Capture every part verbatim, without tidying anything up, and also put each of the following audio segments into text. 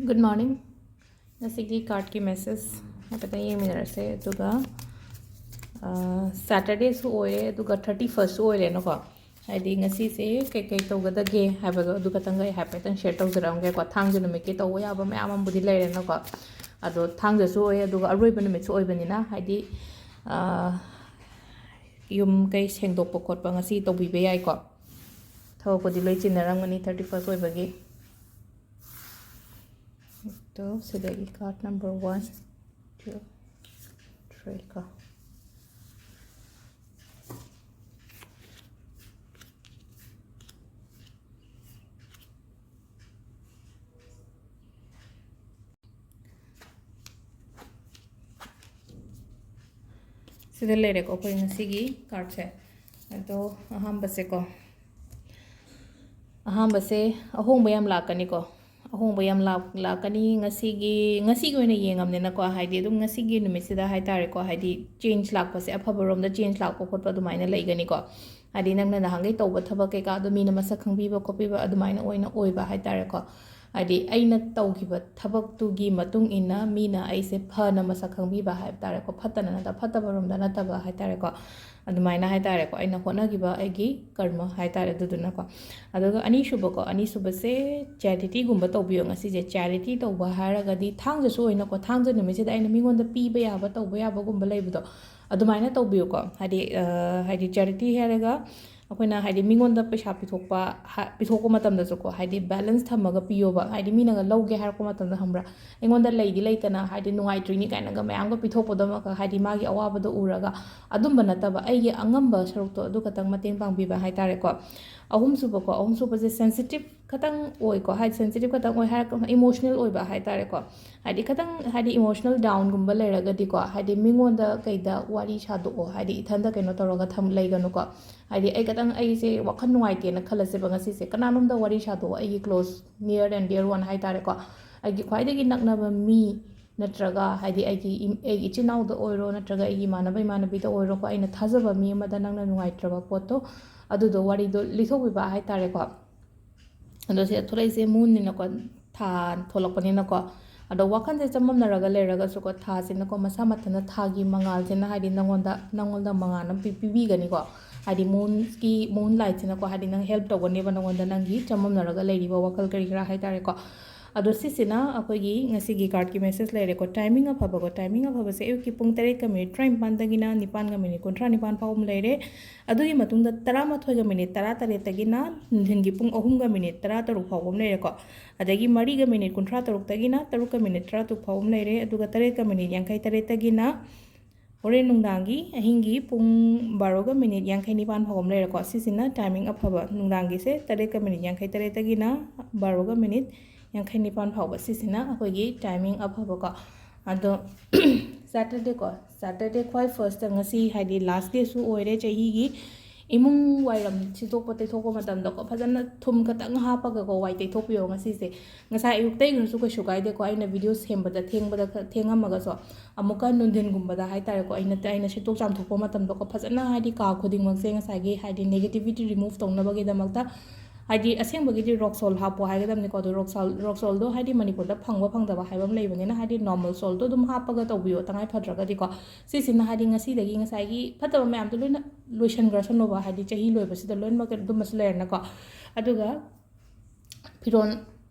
Good morning. ꯉꯁꯤꯒꯤ ꯀꯥꯔꯠꯀꯤ message ꯍꯥꯏꯐꯦꯠꯇꯪ ꯌꯦꯡꯃꯤꯟꯅꯔꯁꯦ꯫ ꯑꯗꯨꯒ ꯁꯦꯇꯔꯗꯦꯁꯨ ꯑꯣꯏꯔꯦ, ꯑꯗꯨꯒ ꯊꯥꯔꯇꯤ ꯐꯥꯔꯁꯁꯨ ꯑꯣꯏꯔꯦꯅꯀꯣ꯫ ꯍꯥꯏꯗꯤ ꯉꯁꯤꯁꯦ ꯀꯩꯀꯩ ꯇꯧꯒꯗꯒꯦ ꯍꯥꯏꯕꯗꯣ ꯑꯗꯨ ꯈꯛꯇꯪꯒ ꯑꯩ ꯍꯥꯏꯐꯦꯠꯇꯪ ꯁꯤꯌꯔ ꯇꯧꯖꯔꯝꯒꯦꯀꯣ꯫ ꯊꯥꯡꯖ ꯅꯨꯃꯤꯠꯀꯤ ꯇꯧꯕ ꯌꯥꯕ ꯃꯌꯥꯝ ꯑꯃꯕꯨꯗꯤ ꯂꯩꯔꯦꯅꯀꯣ꯫ ꯑꯗꯣ ꯊꯥꯡꯖꯁꯨ ꯑꯣꯏ, ꯑꯗꯨꯒ ꯑꯔꯣꯏꯕ ꯅꯨꯃꯤꯠꯁꯨ ꯑꯣꯏꯕꯅꯤꯅ, ꯍꯥꯏꯗꯤ, ꯑꯥ, ꯌꯨꯝ ꯀꯩ ꯁꯦꯡꯗꯣꯛꯄ ꯈꯣꯠꯄ ꯉꯁꯤ ꯇꯧꯕꯤꯕ ꯌꯥꯏꯀꯣ꯫ ꯊꯕꯛꯄꯨꯗꯤ ꯂꯣꯏ ꯆꯤꯟꯅꯔꯝꯒꯅꯤ ꯊꯥꯔꯇꯤ ꯐꯥꯔꯁ ꯑꯣꯏꯕꯒꯤ꯫ ꯑꯗꯣ ꯁꯤꯗꯒꯤ card number one, two, three ꯀꯣ꯫ ꯁꯤꯗ ꯂꯩꯔꯦꯀꯣ ꯑꯩꯈꯣꯏ ꯉꯁꯤꯒꯤ ꯀꯥꯔꯠꯁꯦ꯫ ꯑꯗꯣ ꯑꯍꯥꯟꯕꯁꯦꯀꯣ, ꯑꯍꯥꯟꯕꯁꯦ ꯑꯍꯣꯡꯕ ꯌꯥꯝ ꯂꯥꯛꯀꯅꯤꯀꯣ꯫ ꯑꯍꯣꯡꯕ ꯌꯥꯝ ꯂꯥꯛ-, ꯂꯥꯛꯀꯅꯤ ꯉꯁꯤꯒꯤ, ꯉꯁꯤꯒꯤ ꯑꯣꯏꯅ ꯌꯦꯡꯉꯕꯅꯤꯅꯀꯣ, ꯍꯥꯏꯗꯤ ꯑꯗꯨꯝ ꯉꯁꯤꯒꯤ ꯅꯨꯃꯤꯠꯁꯤꯗ ꯍꯥꯏꯇꯥꯔꯦꯀꯣ, ꯍꯥꯏꯗꯤ ꯆꯦꯟꯖ ꯂꯥꯛꯄꯁꯦ, ꯑꯐꯕꯔꯣꯝꯗ ꯆꯦꯟꯖ ꯂꯥꯛꯄ ꯈꯣꯠꯄ ꯑꯗꯨꯃꯥꯏꯅ ꯂꯩꯒꯅꯤꯀꯣ꯫ ꯍꯥꯏꯗꯤ ꯅꯪꯅ ꯅꯍꯥꯟꯈꯩ ꯇꯧꯕ ꯊꯕꯛ ꯀꯩꯀꯥꯗꯣ ꯃꯤꯅ ꯃꯁꯛ ꯈꯪꯕꯤꯕ ꯈꯣꯠꯄꯤꯕ ꯑꯗꯨꯃꯥꯏꯅ ꯑꯣꯏꯅ ꯑꯣꯏꯕ ꯍꯥꯏꯇꯥꯔꯦꯀꯣ꯫ ꯍꯥꯏꯗꯤ ꯑꯩꯅ ꯇꯧꯈꯤꯕ ꯊꯕꯛꯇꯨꯒꯤ ꯃꯇꯨꯡ ꯏꯟꯅ ꯃꯤꯅ ꯑꯩꯁꯦ ꯐꯅ ꯃꯁꯛ ꯈꯪꯕꯤꯕ ꯍꯥꯏꯕ ꯇꯥꯔꯦꯀꯣ꯫ ꯐꯠꯇꯅ ꯅꯠꯇ-, ꯐꯠꯇꯕꯔꯣꯝꯗ ꯅꯠꯇꯕ ꯍꯥꯏꯇꯥꯔꯦꯀꯣ꯫ ꯑꯗꯨꯃꯥꯏꯅ ꯍꯥꯏꯇꯥꯔꯦꯀꯣ, ꯑꯩꯅ ꯍꯣꯠꯅꯈꯤꯕ ꯑꯩꯒꯤ ꯀꯔꯃ ꯍꯥꯏꯇꯥꯔꯦ ꯑꯗꯨꯗꯨꯅꯀꯣ꯫ ꯑꯗꯨꯒ ꯑꯅꯤꯁꯨꯕꯀꯣ, ꯑꯅꯤꯁꯨꯕꯁꯦ ꯆꯦꯔꯤꯇꯤꯒꯨꯝꯕ ꯇꯧꯕꯤꯌꯣ ꯉꯁꯤꯁꯦ꯫ ꯆꯦꯔꯤꯇꯤ ꯇꯧꯕ ꯍꯥꯏꯔꯒꯗꯤ ꯊꯥꯡꯖꯁꯨ ꯑꯣꯏꯅꯀꯣ, ꯊꯥꯡꯖ ꯅꯨꯃꯤꯠꯁꯤꯗ ꯑꯩꯅ ꯃꯤꯉꯣꯟꯗ ꯄꯤꯕ ꯌꯥꯕ, ꯇꯧꯕ ꯌꯥꯕꯒꯨꯝꯕ ꯂꯩꯕꯗꯣ, ꯑꯗꯨꯃꯥꯏꯅ ꯇꯧꯕꯤꯌꯨꯀꯣ꯫ ꯍꯥꯏꯗꯤ, ꯑ, ꯍꯥꯏꯗꯤ ꯆꯦꯔꯤꯇꯤ ꯍꯥꯏꯔꯒ ꯑꯩꯈꯣꯏꯅ ꯍꯥꯏꯗꯤ ꯃꯤꯉꯣꯟꯗ ꯄꯩꯁꯥ ꯄꯤꯊꯣꯛꯄ, ꯍꯥ-, ꯄꯤꯊꯣꯛꯄ ꯃꯇꯝꯗꯁꯨꯀꯣ, ꯍꯥꯏꯗꯤ ꯕꯦꯂꯦꯟꯁ ꯊꯝꯃꯒ ꯄꯤꯌꯣꯕ꯫ ꯍꯥꯏꯗꯤ ꯃꯤꯅꯒ ꯂꯧꯒꯦ ꯍꯥꯏꯔꯛꯄ ꯃꯇꯝꯗ, ꯈꯪꯕ꯭ꯔꯥ, ꯑꯩꯉꯣꯟꯗ ꯂꯩꯗꯤ ꯂꯩꯇꯅ, ꯍꯥꯏꯗꯤ ꯅꯨꯡꯉꯥꯏꯇ꯭ꯔꯤꯅꯤ ꯀꯥꯏꯅꯒ ꯃꯌꯥꯝꯒ ꯄꯤꯊꯣꯛꯄꯗꯣ ꯑꯃꯈꯛ, ꯍꯥꯏꯗꯤ ꯃꯥꯒꯤ ꯑꯋꯥꯕꯗꯣ ꯎꯔꯒ, ꯑꯗꯨꯝꯕ ꯅꯠꯇꯕ, ꯑꯩꯒꯤ ꯑꯉꯝꯕ ꯁꯔꯨꯛꯇꯣ ꯑꯗꯨ ꯈꯛꯇꯪ ꯃꯇꯦꯡ ꯄꯥꯡꯕꯤꯕ ꯍꯥꯏꯇꯥꯔꯦꯀꯣ꯫ ꯑꯍꯨꯝꯁꯨꯕꯀꯣ, ꯑꯍꯨꯝꯁꯨꯕꯁꯦ ꯁꯦꯟꯁꯤꯇꯤꯞ ꯈꯇꯪ ꯑꯣꯏꯀꯣ, ꯍꯥꯏꯗꯤ ꯁꯦꯟꯁꯤꯇꯤꯞ ꯈꯇꯪ ꯑꯣꯏ ꯍꯥꯏꯔꯒ ꯏꯃꯣꯁꯅꯦꯜ ꯑꯣꯏꯕ ꯍꯥꯏꯇꯥꯔꯦꯀꯣ꯫ ꯍꯥꯏꯗꯤ ꯈꯇꯪ, ꯍꯥꯏꯗꯤ ꯏꯃꯣꯁꯅꯦꯜ ꯗꯥꯎꯟꯒꯨꯝꯕ ꯂꯩꯔꯒꯗꯤꯀꯣ, ꯍꯥꯏꯗꯤ ꯃꯤꯉꯣꯟꯗ ꯀꯩꯗ ꯋꯥꯔꯤ ꯁꯥꯗꯣꯛꯑꯣ, ꯍꯥꯏꯗꯤ ꯏꯊꯟꯗ ꯀꯩꯅꯣ ꯇꯧꯔꯒ ꯊꯝ-, ꯂꯩꯒꯅꯨꯀꯣ꯫ ꯍꯥꯏꯗꯤ ꯑꯩ ꯈꯇꯪ, ꯑꯩꯁꯦ ꯋꯥꯈꯜ ꯅꯨꯡꯉꯥꯏꯇꯦꯅ ꯈꯜꯂꯁꯦꯕ ꯉꯁꯤꯁꯦ, ꯀꯅꯥꯅꯣꯝꯗ ꯋꯥꯔꯤ ꯁꯥꯗꯣꯛꯑꯣ, ꯑꯩꯒꯤ close, near and dear one ꯍꯥꯏꯇꯥꯔꯦꯀꯣ, ꯑꯩꯒꯤ ꯈ꯭ꯋꯥꯏꯗꯒꯤ ꯅꯛꯅꯕ ꯃꯤ, ꯅꯠꯇ꯭ꯔꯒ ꯍꯥꯏꯗꯤ ꯑꯩꯒꯤ ꯏꯝ-, ꯑꯩꯒꯤ ꯏꯆꯤꯟ ꯏꯅꯥꯎꯗ ꯑꯣꯏꯔꯣ, ꯅꯠꯇ꯭ꯔꯒ ꯑꯩꯒꯤ ꯏꯃꯥꯟꯅꯕ ꯏꯃꯥꯟꯅꯕꯤꯗ ꯑꯣꯏꯔꯣꯀꯣ, ꯑꯩꯅ ꯊꯥꯖꯕ ꯃꯤ ꯑꯃꯗ ꯅꯪꯅ ꯅꯨꯡꯉꯥꯏꯇ꯭ꯔꯕ ꯄꯣꯠꯇꯣ, ꯑꯗꯨꯗꯣ ꯋꯥꯔꯤꯗꯣ ꯂꯤꯊꯣꯛꯄꯤꯕ ꯍꯥꯏꯇꯥꯔꯦꯀꯣ꯫ ꯑꯗꯣ ꯁꯤꯗ ꯊꯣꯛꯂꯛꯏꯁꯦ ꯃꯨꯟꯅꯤꯅꯀꯣ, ꯊꯥ ꯊꯣꯛꯂꯛꯄꯅꯤꯅꯀꯣ꯫ ꯑꯗꯣ ꯋꯥꯈꯜꯁꯦ ꯆꯃꯝꯅꯔꯒ ꯂꯩꯔꯒꯁꯨꯀꯣ, ꯊꯥꯁꯤꯅꯀꯣ ꯃꯁꯥ ꯃꯊꯟꯇ ꯊꯥꯒꯤ ꯃꯉꯥꯜꯁꯤꯅ ꯍꯥꯏꯗꯤ ꯅꯪꯉꯣꯟꯗ, ꯅꯪꯉꯣꯟꯗ ꯃꯉꯥꯜ ꯑꯃ ꯄꯤ-, ꯄꯤꯕꯤꯒꯅꯤꯀꯣ꯫ ꯍꯥꯏꯗꯤ moonꯒꯤ, moonlightꯁꯤꯅꯀꯣ ꯍꯥꯏꯗꯤ ꯅꯪ help ꯇꯧꯒꯅꯦꯕ ꯅꯪꯉꯣꯟꯗ, ꯅꯪꯒꯤ ꯆꯃꯝꯅꯔꯒ ꯂꯩꯔꯤꯕ ꯋꯥꯈꯜ ꯀꯔꯤ ꯀꯔꯥ ꯍꯥꯏꯇꯥꯔꯦꯀꯣ꯫ ꯑꯗꯣ ꯁꯤꯁꯤꯅ ꯑꯩꯈꯣꯏꯒꯤ ꯉꯁꯤꯒꯤ cardꯀꯤ message ꯂꯩꯔꯦꯀꯣ꯫ Timing ꯑꯐꯕꯀꯣ, timing ꯑꯐꯕꯁꯦ ꯑꯌꯨꯛꯀꯤ ꯄꯨꯡ ꯇꯔꯦꯠꯀ ꯃꯤꯅꯤꯠ ꯇꯔꯥꯅꯤꯄꯥꯟꯗꯒꯤꯅ ꯅꯤꯄꯥꯟꯒ ꯃꯤꯅꯤꯠ ꯀꯨꯟꯊ꯭ꯔꯥ ꯅꯤꯄꯥꯟ ꯐꯥꯎ ꯑꯃ ꯂꯩꯔꯦ꯫ ꯑꯗꯨꯒꯤ ꯃꯇꯨꯡꯗ ꯇꯔꯥꯃꯥꯊꯣꯏꯒ ꯃꯤꯅꯤꯠ ꯇꯔꯥꯇꯔꯦꯠꯇꯒꯤꯅ ꯅꯨꯡꯊꯤꯟꯒꯤ ꯄꯨꯡ ꯑꯍꯨꯝꯒ ꯃꯤꯅꯤꯠ ꯇꯔꯥꯇꯔꯨꯛ ꯐꯥꯎꯕ ꯑꯃ ꯂꯩꯔꯦꯀꯣ꯫ ꯑꯗꯒꯤ ꯃꯔꯤꯒ ꯃꯤꯅꯤꯠ ꯀꯨꯟꯊ꯭ꯔꯥ ꯇꯔꯨꯛꯇꯒꯤꯅ ꯇꯔꯨꯛꯀ ꯃꯤꯅꯤꯠ ꯇꯔꯥꯇꯔꯨꯛ ꯐꯥꯎꯕ ꯑꯃ ꯂꯩꯔꯦ꯫ ꯑꯗꯨꯒ ꯇꯔꯦꯠꯀ ꯃꯤꯅꯤꯠ ꯌꯥꯡꯈꯩ ꯇꯔꯦꯠꯇꯒꯤꯅ ꯍꯣꯔꯦꯟ ꯅꯨꯡꯗꯥꯡꯒꯤ, ꯑꯍꯤꯡꯒꯤ ꯄꯨꯡ ꯕꯥꯔꯣꯒ ꯃꯤꯅꯤꯠ ꯌꯥꯡꯈꯩ ꯅꯤꯄꯥꯟ ꯐꯥꯎꯕ ꯑꯃ ꯂꯩꯔꯦꯀꯣ꯫ ꯁꯤꯁꯤꯅ timing ꯑꯐꯕ, ꯅꯨꯡꯗꯥꯡꯒꯤꯁꯦ ꯇꯔꯦꯠꯀ ꯃꯤꯅꯤꯠ ꯌꯥꯡꯈꯩ ꯇꯔꯦꯠꯇꯒꯤꯅ ꯕꯥꯔꯣꯒ ꯃꯤꯅꯤꯠ ꯌꯥꯡꯈꯩ ꯅꯤꯄꯥꯟ ꯐꯥꯎꯕ, ꯁꯤꯁꯤꯅ ꯑꯩꯈꯣꯏꯒꯤ timing ꯑꯐꯕꯀꯣ꯫ ꯑꯗꯣ Saturdayꯀꯣ, Saturday ꯈ꯭ꯋꯥꯏ firstꯇ, ꯉꯁꯤ ꯍꯥꯏꯗꯤ last dayꯁꯨ ꯑꯣꯏꯔꯦ ꯆꯍꯤꯒꯤ, ꯏꯃꯨꯡ ꯋꯥꯏꯔꯝ ꯁꯤꯠꯇꯣꯛꯄ ꯇꯩꯊꯣꯛꯄ ꯃꯇꯝꯗꯀꯣ ꯐꯖꯅ ꯊꯨꯝ ꯈꯛꯇꯪ ꯍꯥꯞꯄꯒꯀꯣ ꯋꯥꯏ ꯇꯩꯊꯣꯛꯄꯤꯌꯣ ꯉꯁꯤꯁꯦ꯫ ꯉꯁꯥꯏ ꯑꯌꯨꯛ ꯇꯩꯈ꯭ꯔꯁꯨ ꯀꯩꯁꯨ ꯀꯥꯏꯗꯦꯀꯣ, ꯑꯩꯅ video ꯁꯦꯝꯕꯗ ꯊꯦꯡꯕꯗ ꯈꯔ ꯊꯦꯡꯉꯝꯃꯒꯁꯨ꯫ ꯑꯃꯨꯛꯀ ꯅꯨꯡꯊꯤꯟꯒꯨꯝꯕꯗ ꯍꯥꯏꯇꯥꯔꯦꯀꯣ, ꯑꯩꯅ, ꯑꯩꯅ ꯁꯤꯠꯇꯣꯛ ꯆꯥꯝꯊꯣꯛꯄ ꯃꯇꯝꯗꯀꯣ ꯐꯖꯅ ꯍꯥꯏꯗꯤ ꯀꯥ ꯈꯨꯗꯤꯡꯃꯛꯁꯦ ꯉꯁꯥꯏꯒꯤ ꯍꯥꯏꯗꯤ negativity remove ꯇꯧꯅꯕꯒꯤꯗꯃꯛꯇ ꯍꯥꯏꯗꯤ ꯑꯁꯦꯡꯕꯒꯤꯗꯤ rock salt ꯍꯥꯞꯄꯣ ꯍꯥꯏꯒꯗꯕꯅꯤꯀꯣ꯫ ꯑꯗꯣ rock salt, rock saltꯗꯣ ꯍꯥꯏꯗꯤ ꯃꯅꯤꯄꯨꯔꯗ ꯐꯪꯕ ꯐꯪꯗꯕ ꯍꯥꯏꯕ ꯑꯃ ꯂꯩꯕꯅꯤꯅ ꯍꯥꯏꯗꯤ normal saltꯗꯣ ꯑꯗꯨꯝ ꯍꯥꯞꯄꯒ ꯇꯧꯕꯤꯌꯣ ꯇꯉꯥꯏ ꯐꯗ꯭ꯔꯒꯗꯤꯀꯣ꯫ ꯁꯤꯁꯤꯅ ꯍꯥꯏꯗꯤ ꯉꯁꯤꯗꯒꯤ ꯉꯁꯥꯏꯒꯤ ꯐꯠꯇꯕ ꯃꯌꯥꯝꯗꯣ ꯂꯣꯏꯅ ꯂꯣꯏꯁꯟꯈ꯭ꯔꯁꯅꯣꯕ, ꯍꯥꯏꯗꯤ ꯆꯍꯤ ꯂꯣꯏꯕꯁꯤꯗ ꯂꯣꯏꯅꯃꯛ ꯑꯗꯨꯝꯕꯁꯨ ꯂꯩꯔꯦꯅꯀꯣ꯫ ꯑꯗꯨꯒ ꯐꯤꯔꯣꯜ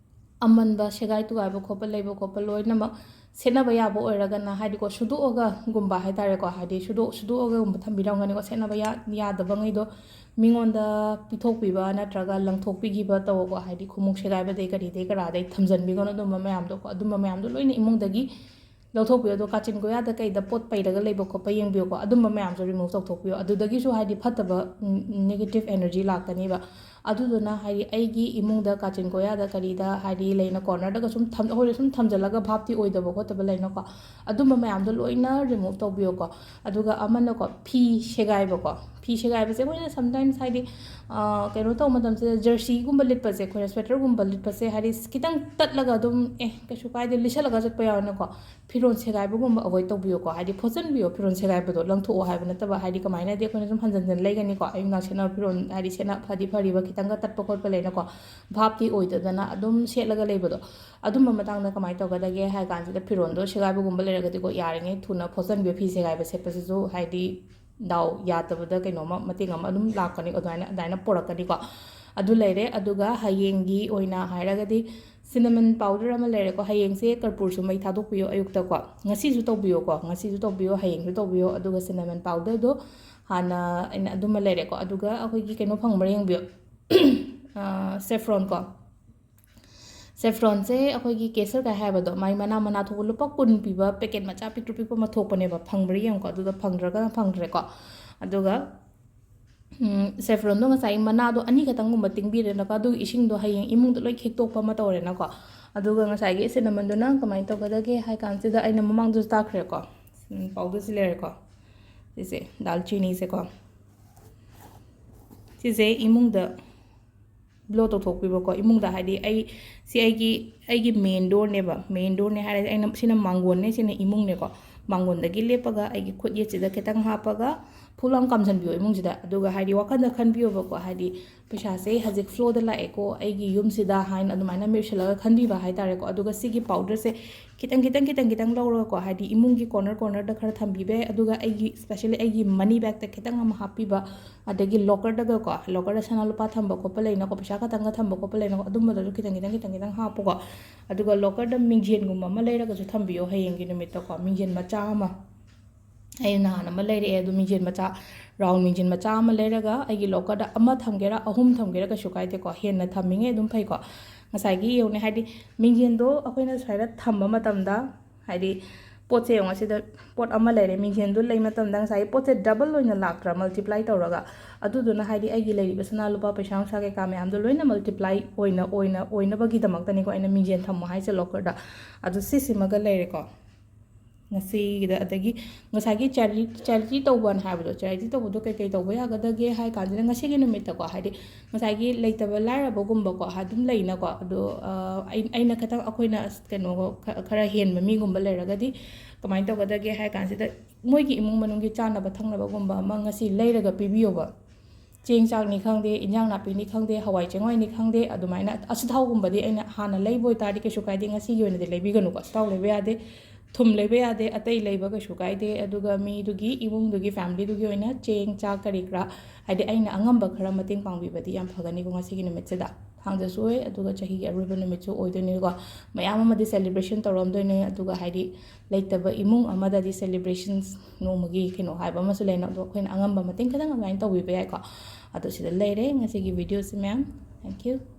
ꯑꯃꯟꯕ, ꯁꯦꯒꯥꯏ ꯇꯨꯒꯥꯏꯕ ꯈꯣꯠꯄ ꯂꯩꯕ ꯈꯣꯠꯄ ꯂꯣꯏꯅꯃꯛ ꯁꯦꯠꯅꯕ ꯌꯥꯕ ꯑꯣꯏꯔꯒꯅ ꯍꯥꯏꯗꯤꯀꯣ, ꯁꯨꯗꯣꯛꯑꯒꯒꯨꯝꯕ ꯍꯥꯏꯇꯥꯔꯦꯀꯣ, ꯍꯥꯏꯗꯤ ꯁꯨꯗꯣꯛ-, ꯁꯨꯗꯣꯛꯑꯒꯒꯨꯝꯕ ꯊꯝꯕꯤꯔꯝꯒꯅꯤꯀꯣ꯫ ꯁꯦꯠꯅꯕ ꯌꯥ-, ꯌꯥꯗꯕꯉꯩꯗꯣ ꯃꯤꯉꯣꯟꯗ ꯄꯤꯊꯣꯛꯄꯤꯕ ꯅꯠꯇ꯭ꯔꯒ ꯂꯪꯊꯣꯛꯄꯤꯈꯤꯕ ꯇꯧꯀꯣ, ꯍꯥꯏꯗꯤ ꯈꯣꯡꯎꯞ ꯁꯦꯒꯥꯏꯕꯗꯩ ꯀꯔꯤꯗꯩ ꯀꯔꯥꯗꯩ ꯊꯝꯖꯟꯕꯤꯒꯅꯨ ꯑꯗꯨꯝꯕ ꯃꯌꯥꯝꯗꯣꯀꯣ꯫ ꯑꯗꯨꯝꯕ ꯃꯌꯥꯝꯗꯣ ꯂꯣꯏꯅ ꯏꯃꯨꯡꯗꯒꯤ ꯂꯧꯊꯣꯛꯄꯤꯌꯣ꯫ ꯑꯗꯣ ꯀꯥꯆꯤꯟ ꯀꯣꯌꯥꯗ ꯀꯩꯗ ꯄꯣꯠ ꯄꯩꯔꯒ ꯂꯩꯕ ꯈꯣꯠꯄ ꯌꯦꯡꯕꯤꯌꯨꯀꯣ, ꯑꯗꯨꯝꯕ ꯃꯌꯥꯝꯁꯨ remove ꯇꯧꯊꯣꯛꯄꯤꯌꯣ꯫ ꯑꯗꯨꯗꯒꯤꯁꯨ ꯍꯥꯏꯗꯤ ꯐꯠꯇꯕ, ꯎꯝ, negative energy ꯂꯥꯛꯀꯅꯤꯕ꯫ ꯑꯗꯨꯗꯨꯅ ꯍꯥꯏꯗꯤ ꯑꯩꯒꯤ ꯏꯃꯨꯡꯗ ꯀꯥꯆꯤꯟ ꯀꯣꯌꯥꯗ ꯀꯔꯤꯗ ꯍꯥꯏꯗꯤ ꯂꯩꯅ cornerꯗꯒ ꯁꯨꯝ ꯊꯝ-, ꯑꯩꯈꯣꯏꯅ ꯁꯨꯝ ꯊꯝꯖꯤꯜꯂꯒ ꯚꯥꯞꯇꯤ ꯑꯣꯏꯗꯕ ꯈꯣꯠꯇꯕ ꯂꯩꯅꯀꯣ, ꯑꯗꯨꯝꯕ ꯃꯌꯥꯝꯗꯣ ꯂꯣꯏꯅ remove ꯇꯧꯕꯤꯌꯣꯀꯣ꯫ ꯑꯗꯨꯒ ꯑꯃꯅꯀꯣ, ꯐꯤ ꯁꯦꯒꯥꯏꯕꯀꯣ, ꯐꯤ ꯁꯦꯒꯥꯏꯕꯁꯦ ꯑꯩꯈꯣꯏꯅ sometimes ꯍꯥꯏꯗꯤ, ꯑ, ꯀꯩꯅꯣ ꯇꯧꯕ ꯃꯇꯝꯁꯤꯗ jerseyꯒꯨꯝꯕ ꯂꯤꯠꯄꯁꯦ, ꯑꯩꯈꯣꯏꯅ sweaterꯒꯨꯝꯕ ꯂꯤꯠꯄꯁꯦ ꯍꯥꯏꯗꯤ ꯈꯤꯇꯪ ꯇꯠꯂꯒ ꯑꯗꯨꯝ, "ꯑꯦ, ꯀꯩꯁꯨ ꯀꯥꯏꯗꯦ," ꯂꯤꯠꯁꯜꯂꯒ ꯆꯠꯄ ꯌꯥꯎꯋꯦꯅꯀꯣ꯫ ꯐꯤꯔꯣꯜ ꯁꯦꯒꯥꯏꯕꯒꯨꯝꯕ avoid ꯇꯧꯕꯤꯌꯨꯀꯣ, ꯍꯥꯏꯗꯤ ꯐꯣꯠꯆꯟꯕꯤꯌꯣ꯫ ꯐꯤꯔꯣꯜ ꯁꯦꯒꯥꯏꯕꯗꯣ ꯂꯪꯊꯣꯛꯑꯣ ꯍꯥꯏꯕ ꯅꯠꯇꯕ, ꯍꯥꯏꯗꯤ ꯀꯃꯥꯏꯅꯗꯤ ꯑꯩꯈꯣꯏꯅ ꯁꯨꯝ ꯍꯟꯖꯟ ꯍꯟꯖꯟ ꯂꯩꯒꯅꯤꯀꯣ꯫ ꯑꯌꯨꯛ ꯉꯟꯇꯥ ꯁꯦꯠꯅꯕ ꯐꯤꯔꯣꯜ ꯍꯥꯏꯗꯤ ꯁꯦꯠꯅ ꯐꯗꯤ ꯐꯔꯤꯕ ꯈꯤꯇꯪꯒ ꯇꯠꯄ ꯈꯣꯠꯄ ꯂꯩꯅꯀꯣ, ꯚꯥꯞꯇꯤ ꯑꯣꯏꯗꯗꯅ ꯑꯗꯨꯝ ꯁꯦꯠꯂꯒ ꯂꯩꯕꯗꯣ꯫ ꯑꯗꯨꯝꯕ ꯃꯇꯥꯡꯗ ꯀꯃꯥꯏꯅ ꯇꯧꯒꯗꯒꯦ ꯍꯥꯏ ꯀꯥꯟꯁꯤꯗ, ꯐꯤꯔꯣꯟꯗꯣ ꯁꯦꯒꯥꯏꯕꯒꯨꯝꯕ ꯂꯩꯔꯒꯗꯤꯀꯣ, ꯌꯥꯔꯤꯉꯩ ꯊꯨꯅ ꯐꯣꯠꯆꯟꯕꯤꯌꯣ꯫ ꯐꯤ ꯁꯦꯒꯥꯏꯕ ꯁꯦꯠꯄꯁꯤꯁꯨ ꯍꯥꯏꯗꯤ ꯗꯥꯎ ꯌꯥꯗꯕꯗ ꯀꯩꯅꯣꯝꯃ ꯃꯇꯦꯡ ꯑꯃ ꯑꯗꯨꯝ ꯂꯥꯛꯀꯅꯤ, ꯑꯗꯨꯃꯥꯏꯅ, ꯑꯗꯨꯃꯥꯏꯅ ꯄꯣꯔꯛꯀꯅꯤꯀꯣ꯫ ꯑꯗꯨ ꯂꯩꯔꯦ꯫ ꯑꯗꯨꯒ ꯍꯌꯦꯡꯒꯤ ꯑꯣꯏꯅ ꯍꯥꯏꯔꯒꯗꯤ cinnamon powder ꯑꯃ ꯂꯩꯔꯦꯀꯣ꯫ ꯍꯌꯦꯡꯁꯦ ꯀꯔꯄꯨꯔꯁꯨ ꯃꯩ ꯊꯥꯗꯣꯛꯄꯤꯌꯣ ꯑꯌꯨꯛꯇꯀꯣ꯫ ꯉꯁꯤꯁꯨ ꯇꯧꯕꯤꯌꯣꯀꯣ, ꯉꯁꯤꯁꯨ ꯇꯧꯕꯤꯌꯣ, ꯍꯌꯦꯡꯁꯨ ꯇꯧꯕꯤꯌꯣ꯫ ꯑꯗꯨꯒ cinnamon powderꯗꯣ ꯍꯥꯟꯅ ꯑꯩꯅ ꯑꯗꯨꯃ ꯂꯩꯔꯦꯀꯣ꯫ ꯑꯗꯨꯒ ꯑꯩꯈꯣꯏꯒꯤ ꯀꯩꯅꯣ ꯐꯪꯕ꯭ꯔꯥ ꯌꯦꯡꯕꯤꯌꯣ꯫ Saffron ꯀꯣ꯫ Saffronꯁꯦ ꯑꯩꯈꯣꯏꯒꯤ ꯀꯦꯁꯔ ꯀꯥꯏ ꯍꯥꯏꯕꯗꯣ, ꯃꯥꯏ ꯃꯅꯥ, ꯃꯅꯥ ꯊꯣꯛꯄ ꯂꯨꯄꯥ ꯀꯨꯟ ꯄꯤꯕ ꯄꯦꯀꯦꯠ ꯃꯆꯥ ꯄꯤꯛꯇ꯭ꯔꯨ ꯄꯤꯛꯄ ꯑꯃ ꯊꯣꯛꯄꯅꯦꯕ, ꯐꯪꯕ꯭ꯔꯥ ꯌꯦꯡꯉꯨꯀꯣ꯫ ꯑꯗꯨꯗ ꯐꯪꯗ꯭ꯔꯒꯅ ꯐꯪꯗ꯭ꯔꯦꯀꯣ꯫ ꯑꯗꯨꯒ saffronꯗꯣ ꯉꯁꯥꯏ ꯃꯅꯥꯗꯣ ꯑꯅꯤꯈꯛꯇꯪꯒꯨꯝꯕ ꯇꯤꯡꯕꯤꯔꯦꯅꯀꯣ, ꯑꯗꯨꯒ ꯏꯁꯤꯡꯗꯣ ꯍꯌꯦꯡ ꯏꯃꯨꯡꯗ ꯂꯣꯏ ꯈꯤꯛꯇꯣꯛꯄ ꯑꯃ ꯇꯧꯔꯦꯅꯀꯣ꯫ ꯑꯗꯨꯒ ꯉꯁꯥꯏꯒꯤ cinnamonꯗꯨꯅ ꯀꯃꯥꯏꯅ ꯇꯧꯒꯗꯒꯦ ꯍꯥꯏ ꯀꯥꯟꯁꯤꯗ, ꯑꯩꯅ ꯃꯃꯥꯡꯗꯁꯨ ꯇꯥꯛꯈ꯭ꯔꯦꯀꯣ꯫ Powderꯁꯤ ꯂꯩꯔꯦꯀꯣ, ꯁꯤꯁꯦ ꯗꯥꯜꯆꯤꯅꯤꯁꯦꯀꯣ꯫ ꯁꯤꯁꯦ ꯏꯃꯨꯡꯗ blow ꯇꯧꯊꯣꯛꯄꯤꯕꯀꯣ꯫ ꯏꯃꯨꯡꯗ ꯍꯥꯏꯗꯤ ꯑꯩ, ꯁꯤ ꯑꯩꯒꯤ, ꯑꯩꯒꯤ main doorꯅꯦꯕ꯫ Main doorꯅꯦ ꯍꯥꯏꯔꯗꯤ ꯑꯩꯅ, ꯁꯤꯅ ꯃꯥꯡꯒꯣꯟꯅꯦ, ꯁꯤꯅ ꯏꯃꯨꯡꯅꯦꯀꯣ꯫ ꯃꯥꯡꯒꯣꯟꯗꯒꯤ ꯂꯦꯞꯄꯒ ꯑꯩꯒꯤ ꯈꯨꯠ ꯌꯦꯠꯁꯤꯗ ꯈꯤꯇꯪ ꯍꯥꯞꯄꯒ ꯐꯨ ꯂꯥꯎ ꯀꯥꯝꯁꯤꯟꯕꯤꯌꯣ ꯏꯃꯨꯡꯁꯤꯗ꯫ ꯑꯗꯨꯒ ꯍꯥꯏꯗꯤ ꯋꯥꯈꯜꯗ ꯈꯟꯕꯤꯌꯣꯕꯀꯣ, ꯍꯥꯏꯗꯤ ꯄꯩꯁꯥꯁꯦ ꯍꯧꯖꯤꯛ flowꯗ ꯂꯥꯛꯑꯦꯀꯣ ꯑꯩꯒꯤ ꯌꯨꯝꯁꯤꯗ ꯍꯥꯏꯅ ꯑꯗꯨꯃꯥꯏꯅ ꯃꯦꯞꯁꯤꯜꯂꯒ ꯈꯟꯕꯤꯕ ꯍꯥꯏꯇꯥꯔꯦꯀꯣ꯫ ꯑꯗꯨꯒ ꯁꯤꯒꯤ powderꯁꯦ ꯈꯤꯇꯪ ꯈꯤꯇꯪ ꯈꯤꯇꯪ ꯈꯤꯇꯪ ꯂꯧꯔꯒꯀꯣ, ꯍꯥꯏꯗꯤ ꯏꯃꯨꯡꯒꯤ corner cornerꯗ ꯈꯔ ꯊꯝꯕꯤꯕ ꯌꯥꯏ꯫ ꯑꯗꯨꯒ ꯑꯩꯒꯤ, especially ꯑꯩꯒꯤ money bagꯇ ꯈꯤꯇꯪ ꯑꯃ ꯍꯥꯞꯄꯤꯕ, ꯑꯗꯒꯤ lockerꯗꯒꯀꯣ, lockerꯗ ꯁꯅꯥ ꯂꯨꯄꯥ ꯊꯝꯕ ꯈꯣꯠꯄ ꯂꯩꯅꯀꯣ, ꯄꯩꯁꯥ ꯈꯛꯇꯪꯒ ꯊꯝꯕ ꯈꯣꯠꯄ ꯂꯩꯅꯀꯣ, ꯑꯗꯨꯝꯕꯗꯁꯨ ꯈꯤꯇꯪ ꯈꯤꯇꯪ ꯈꯤꯇꯪ ꯈꯤꯇꯪ ꯍꯥꯞꯄꯨꯀꯣ꯫ ꯑꯗꯨꯒ lockerꯗ ꯃꯤꯡꯖꯦꯜꯒꯨꯝꯕ ꯑꯃ ꯂꯩꯔꯒꯁꯨ ꯊꯝꯕꯤꯌꯣ ꯍꯌꯦꯡꯒꯤ ꯅꯨꯃꯤꯠꯇꯀꯣ, ꯃꯤꯡꯖꯦꯜ ꯃꯆꯥ ꯑꯃ꯫ ꯑꯩ ꯅꯍꯥꯟ ꯑꯃ ꯂꯩꯔꯛꯑꯦ, ꯑꯗꯨ ꯃꯤꯡꯖꯦꯜ ꯃꯆꯥ, round ꯃꯤꯡꯖꯦꯜ ꯃꯆꯥ ꯑꯃ ꯂꯩꯔꯒ ꯑꯩꯒꯤ lockerꯗ ꯑꯃ ꯊꯝꯒꯦꯔꯥ ꯑꯍꯨꯝ ꯊꯝꯒꯦꯔꯥ ꯀꯩꯁꯨ ꯀꯥꯏꯗꯦꯀꯣ, ꯍꯦꯟꯅ ꯊꯝꯃꯤꯉꯩ ꯑꯗꯨꯝ ꯐꯩꯀꯣ꯫ ꯉꯁꯥꯏꯒꯤ ꯌꯦꯡꯉꯨꯅꯦ, ꯍꯥꯏꯗꯤ ꯃꯤꯡꯖꯦꯜꯗꯣ ꯑꯩꯈꯣꯏꯅ ꯁꯨꯃꯥꯏꯅ ꯊꯝꯕ ꯃꯇꯝꯗ, ꯍꯥꯏꯗꯤ ꯄꯣꯠꯁꯦ ꯌꯦꯡꯉꯣ, ꯁꯤꯗ ꯄꯣꯠ ꯑꯃ ꯂꯩꯔꯦ, ꯃꯤꯡꯖꯦꯜꯗꯣ ꯂꯩ ꯃꯇꯝꯗ ꯉꯁꯥꯏꯒꯤ ꯄꯣꯠꯁꯦ double ꯑꯣꯏꯅ ꯂꯥꯛꯇ꯭ꯔꯥ, multiply ꯇꯧꯔꯒ? ꯑꯗꯨꯗꯨꯅ ꯍꯥꯏꯗꯤ ꯑꯩꯒꯤ ꯂꯩꯔꯤꯕ ꯁꯅꯥ ꯂꯨꯄꯥ, ꯄꯩꯁꯥ ꯅꯨꯡꯁꯥ ꯀꯩꯀꯥ ꯃꯌꯥꯝꯗꯣ ꯂꯣꯏꯅ multiply ꯑꯣꯏꯅ, ꯑꯣꯏꯅ, ꯑꯣꯏꯅꯕꯒꯤꯗꯃꯛꯇꯅꯤꯀꯣ ꯑꯩꯅ ꯃꯤꯡꯖꯦꯜ ꯊꯝꯃꯣ ꯍꯥꯏꯁꯦ lockerꯗ꯫ ꯑꯗꯨ ꯁꯤꯁꯤꯃꯒ ꯂꯩꯔꯦꯀꯣ꯫ ꯉꯁꯤꯒꯤꯗ, ꯑꯗꯒꯤ ꯉꯁꯥꯏꯒꯤ charity, charity ꯇꯧꯕꯅ ꯍꯥꯏꯕꯗꯣ, charity ꯇꯧꯕꯗꯣ ꯀꯩꯀꯩ ꯇꯧꯕ ꯌꯥꯒꯗꯒꯦ ꯍꯥꯏ ꯀꯥꯟꯁꯤꯗ, ꯉꯁꯤꯒꯤ ꯅꯨꯃꯤꯠꯇꯀꯣ, ꯍꯥꯏꯗꯤ ꯉꯁꯥꯏꯒꯤ ꯂꯩꯇꯕ ꯂꯥꯏꯔꯕꯒꯨꯝꯕꯀꯣ, ꯑꯗꯨꯝ ꯂꯩꯅꯀꯣ, ꯑꯗꯣ, ꯑ, ꯑꯩ-, ꯑꯩꯅ ꯈꯤꯇꯪ, ꯑꯩꯈꯣꯏꯅ ꯑꯁ, ꯀꯩꯅꯣ, ꯈ-, ꯈꯔ ꯍꯦꯟꯕ ꯃꯤꯒꯨꯝꯕ ꯂꯩꯔꯒꯗꯤ ꯀꯃꯥꯏꯅ ꯇꯧꯒꯗꯒꯦ ꯍꯥꯏ ꯀꯥꯟꯁꯤꯗ, ꯃꯣꯏꯒꯤ ꯏꯃꯨꯡ ꯃꯅꯨꯡꯒꯤ ꯆꯥꯅꯕ ꯊꯛꯅꯕꯒꯨꯝꯕ ꯑꯃ ꯉꯁꯤ ꯂꯩꯔꯒ ꯄꯤꯕꯤꯌꯣꯕ꯫ ꯆꯦꯡ ꯆꯥꯛꯅꯤ ꯈꯪꯗꯦ, ꯏꯟꯖꯥꯡ ꯅꯥꯄꯤꯅꯤ ꯈꯪꯗꯦ, ꯍꯋꯥꯏ ꯆꯦꯡꯋꯥꯏꯅꯤ ꯈꯪꯗꯦ, ꯑꯗꯨꯃꯥꯏꯅ ꯑꯆꯥꯊꯥꯎꯒꯨꯝꯕꯗꯤ ꯑꯩꯅ ꯍꯥꯟꯅ ꯂꯩꯕ ꯑꯣꯏꯇꯥꯔꯗꯤ ꯀꯩꯁꯨ ꯀꯥꯏꯗꯦ꯫ ꯉꯁꯤꯒꯤ ꯑꯣꯏꯅꯗꯤ ꯂꯩꯕꯤꯒꯅꯨꯀꯣ, ꯑꯆꯥꯊꯥꯎ ꯂꯩꯕ ꯌꯥꯗꯦ, ꯊꯨꯝ ꯂꯩꯕ ꯌꯥꯗꯦ, ꯑꯇꯩ ꯂꯩꯕ ꯀꯩꯁꯨ ꯀꯥꯏꯗꯦ꯫ ꯑꯗꯨꯒ ꯃꯤꯗꯨꯒꯤ, ꯏꯃꯨꯡꯗꯨꯒꯤ, ꯐꯦꯃꯤꯂꯤꯗꯨꯒꯤ ꯑꯣꯏꯅ ꯆꯦꯡ ꯆꯥꯛ ꯀꯔꯤ ꯀꯔꯥ, ꯍꯥꯏꯗꯤ ꯑꯩꯅ ꯑꯉꯝꯕ ꯈꯔ ꯃꯇꯦꯡ ꯄꯥꯡꯕꯤꯕꯗꯤ ꯌꯥꯝ ꯐꯒꯅꯤꯀꯣ ꯉꯁꯤꯒꯤ ꯅꯨꯃꯤꯠꯁꯤꯗ꯫ ꯊꯥꯡꯖꯁꯨ ꯑꯣꯏ, ꯑꯗꯨꯒ ꯆꯍꯤꯒꯤ ꯑꯔꯣꯏꯕ ꯅꯨꯃꯤꯠꯁꯨ ꯑꯣꯏꯗꯣꯏꯅꯤꯀꯣ꯫ ꯃꯌꯥꯝ ꯑꯃꯗꯤ ꯁꯦꯂꯦꯕ꯭ꯔꯦꯁꯟ ꯇꯧꯔꯝꯗꯣꯏꯅꯤ, ꯑꯗꯨꯒ ꯍꯥꯏꯗꯤ ꯂꯩꯇꯕ ꯏꯃꯨꯡ ꯑꯃꯗꯗꯤ ꯁꯦꯂꯦꯕ꯭ꯔꯦꯁꯟꯁ ꯅꯣꯡꯃꯒꯤ ꯀꯩꯅꯣ ꯍꯥꯏꯕ ꯑꯃꯁꯨ ꯂꯩꯅ, ꯑꯗꯣ ꯑꯩꯈꯣꯏꯅ ꯑꯉꯝꯕ ꯃꯇꯦꯡ ꯈꯤꯇꯪ ꯑꯗꯨꯃꯥꯏꯅ ꯇꯧꯕꯤꯕ ꯌꯥꯏꯀꯣ꯫ ꯑꯗꯣ ꯁꯤꯗ ꯂꯩꯔꯦ ꯉꯁꯤꯒꯤ ꯚꯤꯗꯤꯑꯣꯁꯤ ꯃꯌꯥꯝ꯫ Thank you꯫